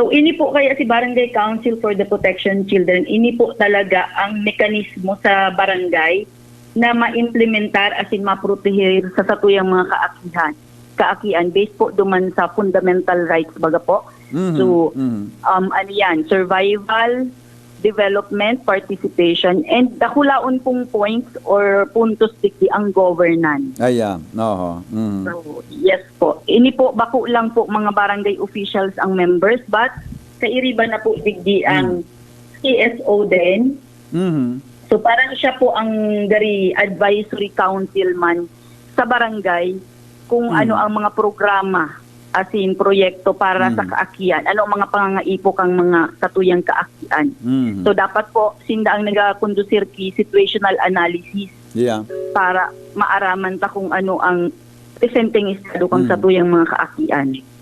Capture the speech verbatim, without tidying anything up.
So, ini po kaya si Barangay Council for the Protection Children, ini po talaga ang mekanismo sa barangay na maimplementar asin maproteher sa satuyang mga kaakihan, kaakian, based po duman sa fundamental rights, baga po. Mhm, So, mhm. um, ano yan, survival, development, participation, and dakulaon pong points or puntos digdi ang governance. Ayan. Oho. Mhm. So, yes po. Ini po, bako lang po mga barangay officials ang members, but kairiba na po digdi ang C S O din. Mhm. So, parang siya po ang gari advisory council man sa barangay kung Mhm. ano ang mga programa, as in proyekto para sa Mhm. kaakian, ano ang mga pangangaipo kang mga katuyang kaakian. Mhm. So, dapat po sinda ang nagakondusir ki situational analysis Yeah. para maaraman ta kung ano ang presenteng estado kang Mhm. satuyang mga kaakian.